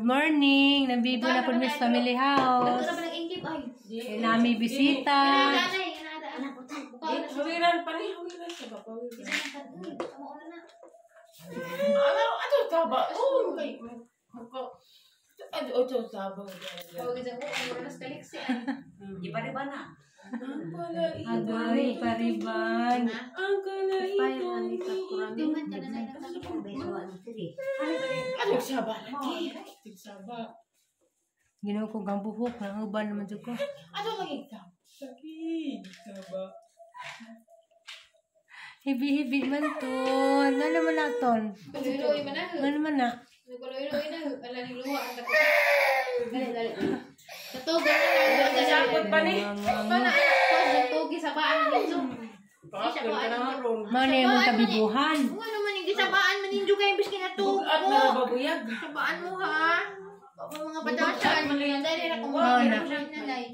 Good morning. Nabibo na po Miss Family House. Ito naman ang ingkip ay. Kay nami bisita. Nanay, anak ko. Hawiran pa ni, hawiran sa ba? Hawiran. Na. Ano, ato taba. Oh, kay muka. Ato ato taba. Tawag sa ko, ang oras kaliksi. Di pa rin ba na? Ang pala Agay, pariban. Ang kalaitan. Duman ka na na. Ano saba lagi? Tigsaba. Ginoo ko gang buhok, nanguban naman jud ko. Ato lagi taba. Lagi saba. Hibi-hibi man ton. Ano man na ton? Kuloy-loy man na. Ano man na? Kuloy-loy na. Ala ni luha ang takot. Dali, dali. Katugan na. Sakot pa ni. Pana anak ko, nagtugi sa baan ninyo. Pakakul ka na ron. Mao na imong kabibuhan. Kung ano man yung gisabaan man ninyo kayo imbis kinatug Bugat ko. na babuyag. Sabaan mo ha. Baka mga padasan. Dali ra ko Oo na. Nanay.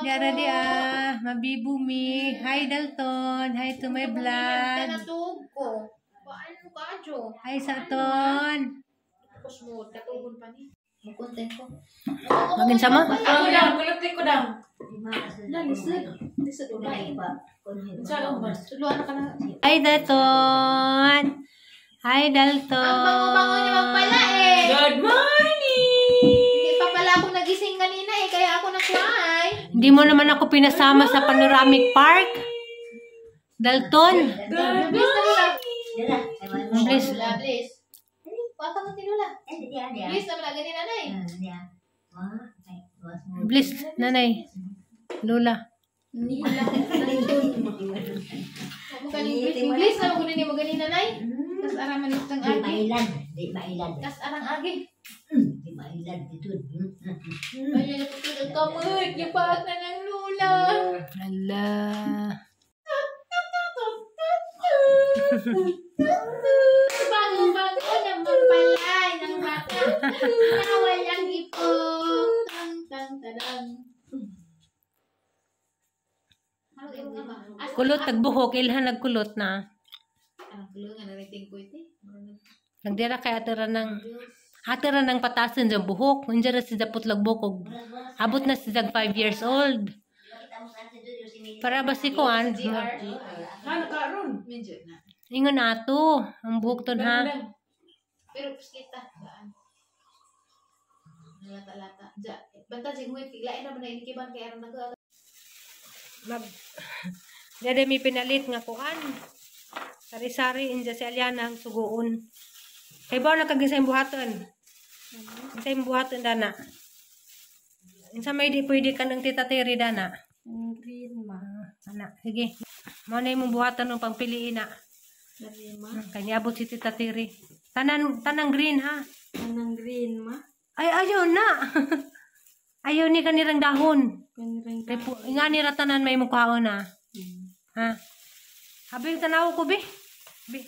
Yara di ah, mabibo mi. Hi Dalton, hi to my vlog. Kinatug ko. Baan mo ka, Jo? Hi Saton. Tapos mo, katugon pa ni. Mukunten ko. Magin sama? Ako daw, kulot ko daw. Na, lisod. Lisod ulit. Saan ba? Suluan ka na. Hi Dalton. Hi Dalton. Ang bango-bango niyo magpala eh. Good morning! Hindi pa pala ako nagising kanina eh, kaya ako nag-cry. Hindi mo naman ako pinasama sa Panoramic Park. Dalton. Good Bliss na wala. Bliss. Lula, bliss. Baka mo tinula. Bliss na wala ganyan nanay. Bliss, nanay. Lola. Mo ganing bliss. Bliss na mo ganin mo ganin nanay. Tas araman nitang Di agi. mailan, di mailan. Tas arang agi. Di mailan dito. Ay, naputol ang kamot. Yung na ng lula. Ala. Bago-bago naman pala ng bata. Na walang ipok. Tang, tang, tarang. Kulot nagbuhok, ilhan nagkulot na. Ah, kulo nga nariting ko ito. Nagdira kay atira ng patasan sa buhok. Unja ra si zapot buhok. Abot na si 5 years old. Para ba si kuan? Ano ka ron? Medyo na. Ingon ato ang buhok ton ha. Pero kita. Daan. Nalata-lata. Ja, banta sing huwit kiglain na ba na inikiban kay aron nag Mag Dede mi pinalit nga kuan. Sari-sari inja si Aliana ang suguon. Kay ba na kag sa buhaton? Sa buhaton dana. Unsa may di pwede ka ng Tita Terry dana? Green ma. Ana, sige. Mao na imong buhaton ng pangpiliin na. Dali ma. Kay niabot si Tita Terry. Tanan tanang green ha. Anong green ma? Ay ayaw na. Ayaw ni kanirang dahon. Kanirang Kay pu nga ni ra tanan may mukhaon na. Ha? Habi tanaw ko bi. Bi.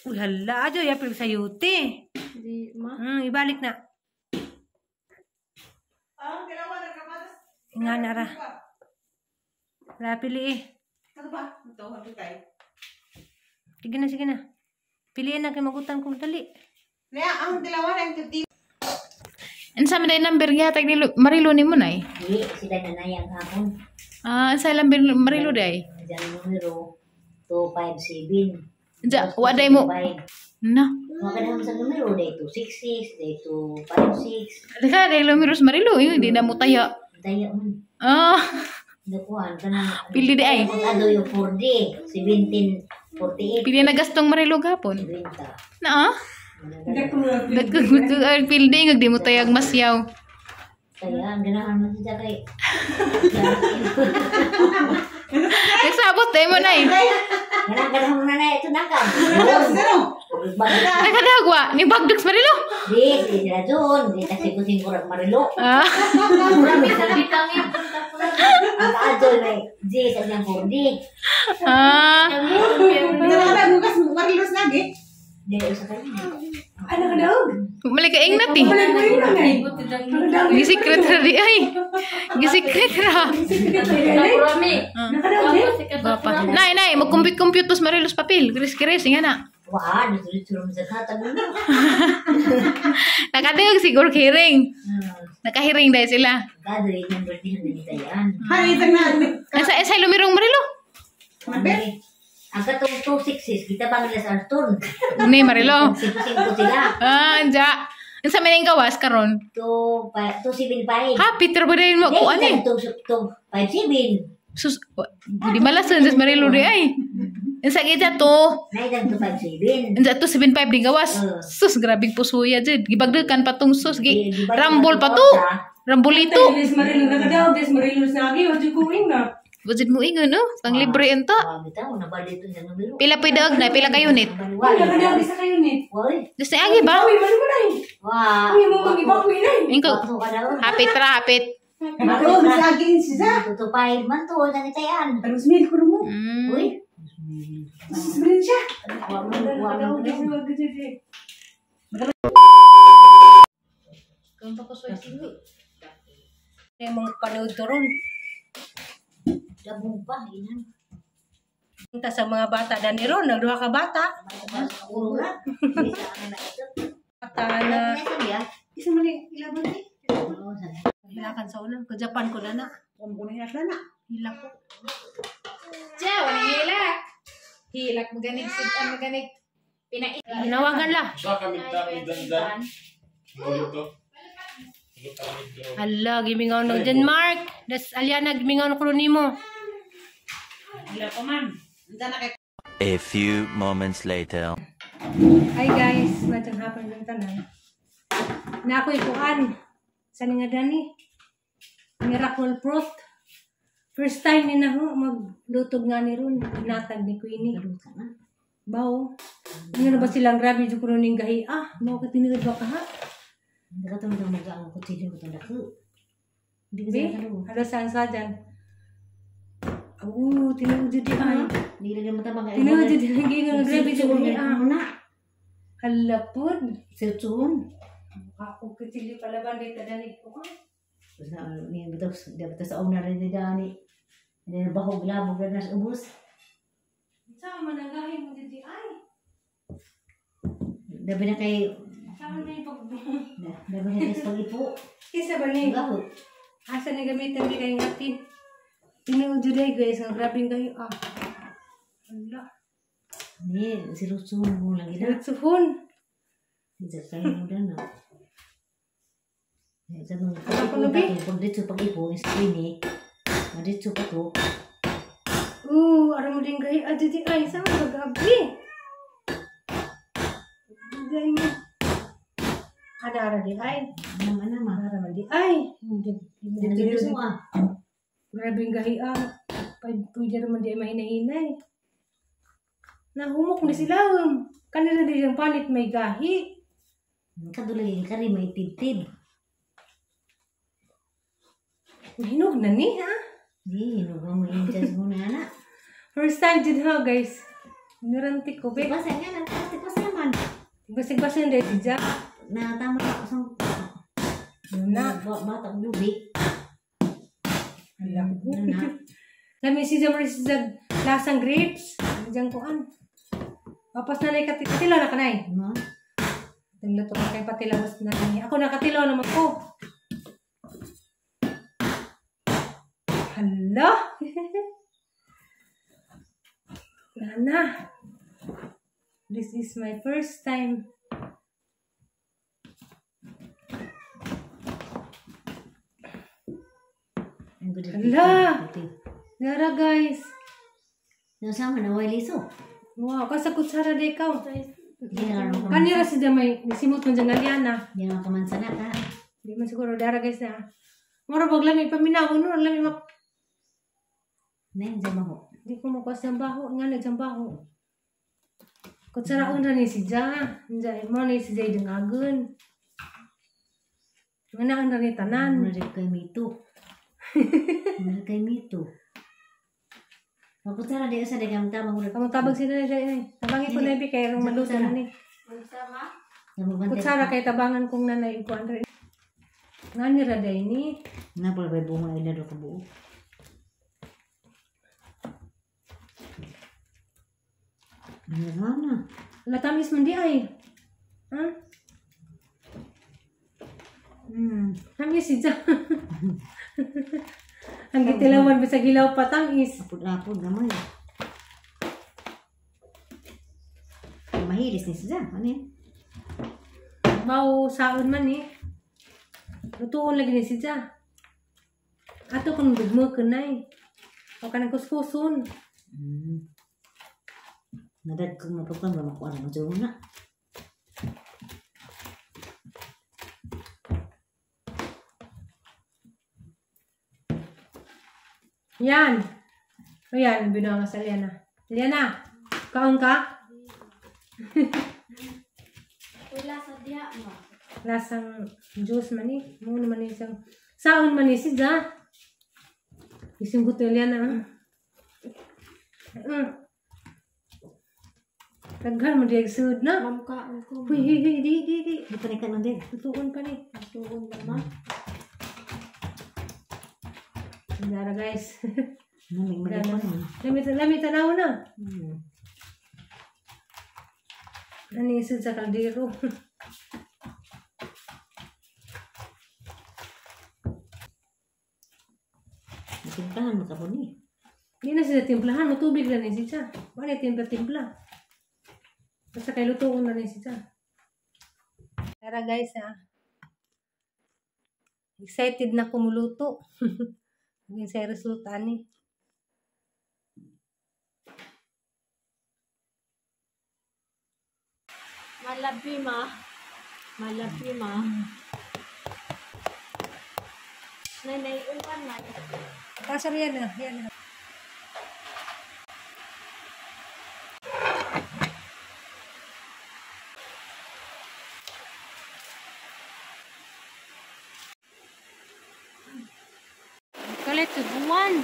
Uy hala, adyo yapil sa yuti. Di ma. Ibalik na. Nga na ra. Wala pili eh. Ano ba? Ito, happy tayo. Sige na, sige na. Piliin na kay magutan kong dali. Lea, ang dalawa na yung 50. Unsa man day number gihatag ni Marilo nimo nay? Di sila nanayang hapon. Ah, unsa number Marilo day? Diyan numero 257. Ja, wa day mo. Na. Maganda sa numero day 266, day 256. Daka day lumiros Marilo, yun di na mo taya. Daya man. Ah, Nakuhaan ka na. Pili di ay. Ano yung 4D, 1748. Pili na gastong Marilo gapon. 20. Na ah. Dagkag pili nga di mo tayag masyaw. Kaya ang ganahan mo siya kay. Nagsabot tayo mo nay. Ganahan mo na na ito nangkan. Nakadagwa ni Bagdox Marilo. Di, di sila doon. Di kasi kusing kurang Marilo. Ah. Ang kaadol may G sa niyang 4D. Ah. Di, usa kayo. Mali ka ingnat eh. Gisikret ra di ay. Gisikret ra. Bapa. Nay, nay, mag-compute-compute pas Marilos papel. Kris-kris nga na. Wah, dito-dito sa katag mo. Nakadayog siguro hiring. Nakahiring dahil sila. Gado, yung number din na nita yan. Nasa sa lumirong Marilo. Ang katong 266, kita pa nila sa Arton. Ni Marilo. 5-5 sila. Ah, anja. Unsa man ang gawas karon? 275. Ha, Peter ba din mo kuan eh? 257. Sus, di malasan sa Marilo di ay. Unsa kita to? Naitang 257. Unsa to 75 di gawas. Sus, grabing pusuya jud. Gibagdakan pa tong sus gi. Rambol pa to. Rambolito. Des Marilo nakadaog, des Marilo sa agi, wajud ko na. Wajud mo ingon no? Pang libre enta. Bitaw, nabalito sa numero. Pila pa daog na, pila ka unit. Nakadaog sa kayo ni. Uy, Just agi ba? Uy, mali mo na eh. wah. Uy, mo mag-ibakwin na eh. Ingko. Hapit ra, hapit. Ako, sa akin siya. 225 man to, nakita yan. Mm. Uy. Siya. Nakadaog des Marilo. Ay, mga panood to ron. Dabong pa, inan. Punta sa mga bata na ni ron, nagduha ka bata. Bata na. Isa man yung ilaban eh. Hilakan sa una. Kajapan ko na na. Hilak ko. Diya, walang hilak. Hilak, maganig, sudan, maganig. Pinait. Nawagan la. Hala, gimingaw ng Denmark. Das Aliana, gimingaw ng kuno nimo. A few moments later. Hi guys, matang hapon ng tanan. Na ako'y kuan sa nga dani. Miracle fruit. First time ni na ho maglutog nga ni ron, natag ni Queenie. Bao. Ano ba silang grabe jud kuno ning gahi? Ah, mao ka tinuod ba ka ha? Be, hala saan sa dyan? Oo, tinuod jud di ay. Tinuod jud di ang grabe jud gahi ah. Hala pud. Ako kutsilyo palaban dito dani ko. Sa man ang gahi mo dito ay. Dabi na kay Saan na yung pag... dabi na kay pag-ipo. Kisa ba ni? Asa na gamitan di kayong atin? Tinuod jud ay guys, ang grabing gahi ah. Hala. Ni sirusun mo lagi na. Lutsuhon. Sa kayo mo na. Sa mga Ako na, be? pag dito pag-ipo is ini. Madito pa to. Aram mo din gahi ah dito ay sa mga gabi. Gay mo. Adara di ay. Ano man. Adara man di ay. Dito ah. Grabing gahi ah. Pwede naman di ay mahinahinay. Nahumok na sila. Kanila di siyang palit may gahi. Kadulay kari may tibtib. Hinog na ni ha. Di hinog mo yung jazz mo na ana. First time dyan ha guys. Nuranti ko be. Basa nga na pati man. Basig-basin dahil si Jack. Na tama na ako sa Na. Bata ko lubi. Alam ko. Na. Lami si Jack si Jack lasang grapes. Diyan ko an. Papas na na katila na kanay. Ma. Tingnan to kay patila mas na ni. Ako nakatilaw naman ko. Hala. Nana. This is my first time. Hala. Gara guys. Nasama na way liso. Wow, kasa kutsara de ikaw. Di Kanira si Jamay, nisimot man dyan Aliana. Di nga kamansana ka. Di man siguro dara guys na. Mura bag lami paminaw no, lami mak. Nay, dyan baho. Di ko makuha sa baho, nga na dyan baho. Kutsaraon ra ni si Ja. Nja mo ni si Jay dangagon. Manaan ra ni tanan. Mura rin kay mito. Mura kay mito. Makutsara di sa dagang tamang mura. Kamong tabag sila ni Jay. Eh. Tabangi ko na ibi kay rong maluto na ni. Kutsara kay tabangan kong nanay ikuan rin. Ngani ra day ni. Na pala bay bunga ila do kabuo. Ano na? Wala tamis man di ay. Ha? Tamis siya. Ang gitilawan bisag hilaw pa tamis. Apod-apod naman. Mahilis ni siya. Ano yun? Mau saon man eh. Lutuon lagi ni siya. Ato kung bigmo kunay. O kanang kuskuson. Nadad kong mapagpan ba makuha na mo na. Yan. Ayan, binuha sa Liana. Liana, kaon ka? Wala sa diha ma. Lasang juice man eh. Muna man eh siyang... Saon man eh siya. Isang ko to, Liana. Daghan mo di sud na. Mamkaon ko. Huy, huy, huy, di, di, di. Di pa ni kanon din. Tutuon pa ni. Tuon ba ma? Dara guys. Namig Dara. magipon. Lami, lami tanaw na. Ano yung sud sa kaldero? Timplahan mo ka po ni. Hindi na siya timplahan. Matubig lang ni siya. Wala timpla-timpla. Basta kay lutuon na ni siya. Tara guys ah. Excited na kumuluto. Maging sa resulta ni. Malabi ma. Malabi ma. Nanay uwan man. Pasar yan ah. Yan ah. Kalit buwan.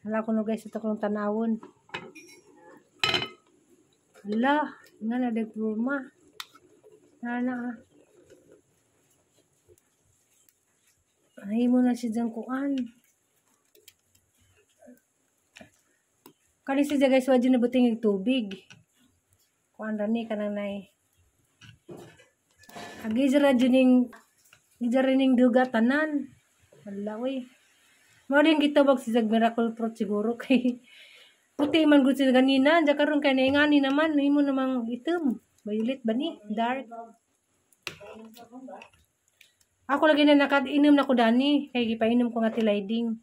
Hala ko no guys, ito kong tanawon. Hala, nga na dagpurma. Nana ah. Ay mo na siya dyan kuan. Kani siya guys, wala dyan nabuting yung tubig. Kuan rani ka nang nay. Agi dyan ning duga tanan. Hala, uy. Mao din gitawag si Zag Miracle Fruit siguro kay puti man gud siya ganina, diya karon kay naingani naman, imo namang itom. Violet ba ni? Dark. Ako lagi na nakainom na ko dani kay gipainom ko nga tilayding.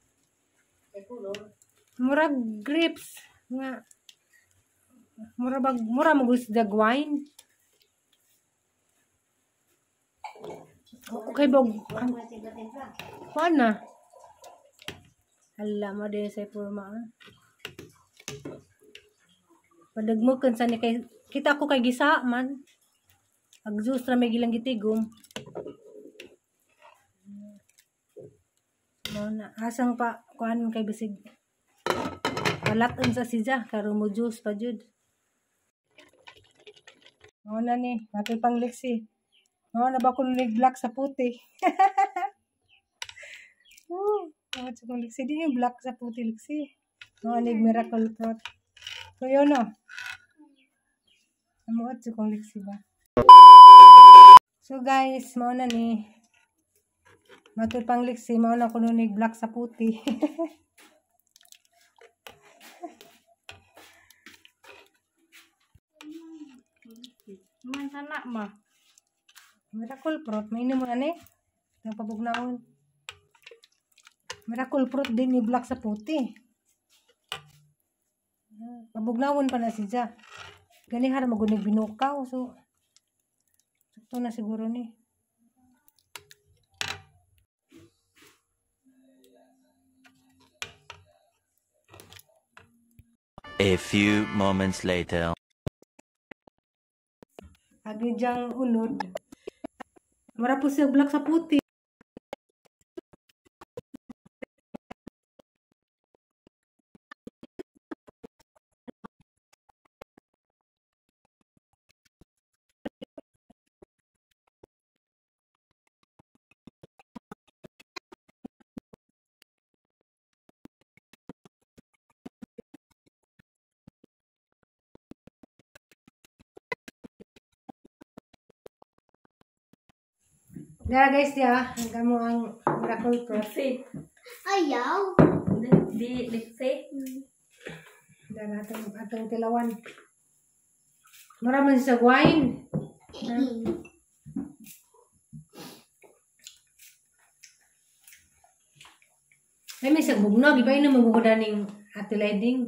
Murag grapes nga mura bag mura mo gud siya wine. Okay bog. Kuan na. Hala mo din sa purma. Padagmukan sa ni kay kita ko kay gisa man. Ag juice ra may gilang gitigom. Mao na asang pa kuan kay bisig. Palat-on sa siya karon mo juice pa jud. Mao na ni, matoy pang liksi. Mao na ba kun nig black sa puti. Mao sa kong liksi di yung black sa puti liksi. Mao nig miracle fruit. So yun no. Amo at kong liksi ba. So guys, mao na ni. Matoy pang liksi, mao na kuno nig black sa puti. Man sana ma. Miracle fruit, mainom mo na ni. Ang pabugnaon. Miracle fruit din ni black sa puti. Pabugnawon pa na siya. Gani hara magunig binukaw. So, sakto na siguro ni. A few moments later. Agi diyang unod. Mara po siya black sa puti. Dara guys ya, hanggang mo ang miracle fruit. Ayaw. Di liksi. Dara atong tilawan. Mura man sa wine. Ay may sagbugnog, iba yun ang maguguda ning Ate Liding.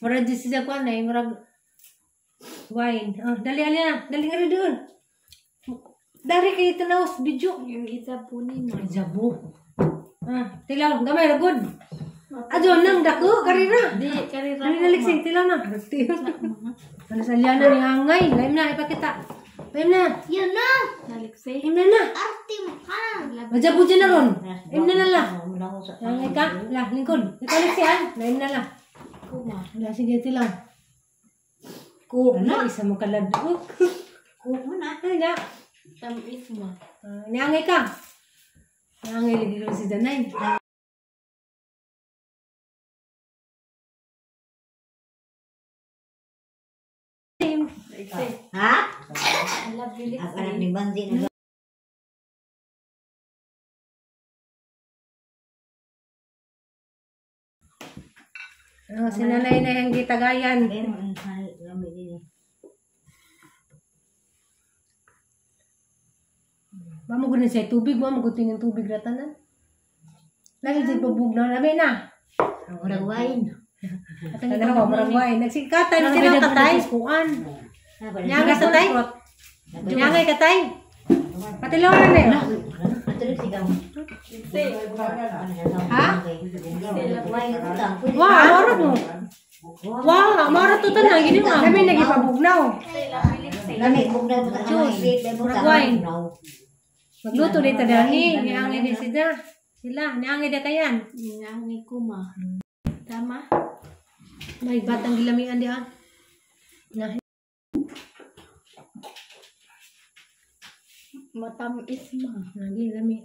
Mura dyan siya kuwan ay murag wine. Oh, dali ali na, dali nga rin doon. Dari kayo tanaw sa video. Yung isa po ni ma. Jabo. Ah, tilaw, gamay ra good. Adyo nang dako karira. Di karira. Dali na liksing tilaw na. Ano sa liana ni angay, laim na ipakita. Laim na. Yun na. Naliksi. Laim na na. Arte mo ka. Majabo dyan na ron. Laim na na la. Angay ka, la lingkod. Ikaw liksian, laim na la. Kuma. La sige tilaw. Ko na isa mo kaladok. Ko mo na. Ano na? Tamis ma. Niangay ka. Niangay lagi ko si Danay. Ha? I love you, Ang anak ni Banzi na Oh, si nanay na yung gitagayan. Mamo gud siya tubig, mamo gud yung tubig ratanan. Lagi jud pabugnaw na na. Murag wine. Atang ikaw murag wine. Nagsikatay sila katay kuan. Nyangay sa tay. Nyangay katay. Patilaw na na. Ha? Wah, mara mo. Wah, mara to tanan gini ma. Lami lagi pabugnaw. Lami bugnaw po Juice. Murag wine. Magluto dito dani, niangay di sila. Sila, niangay da kayan. Niangay ko ma. Tama? May batang gilamian di ah. Na. Matamis ma. Lagi lami.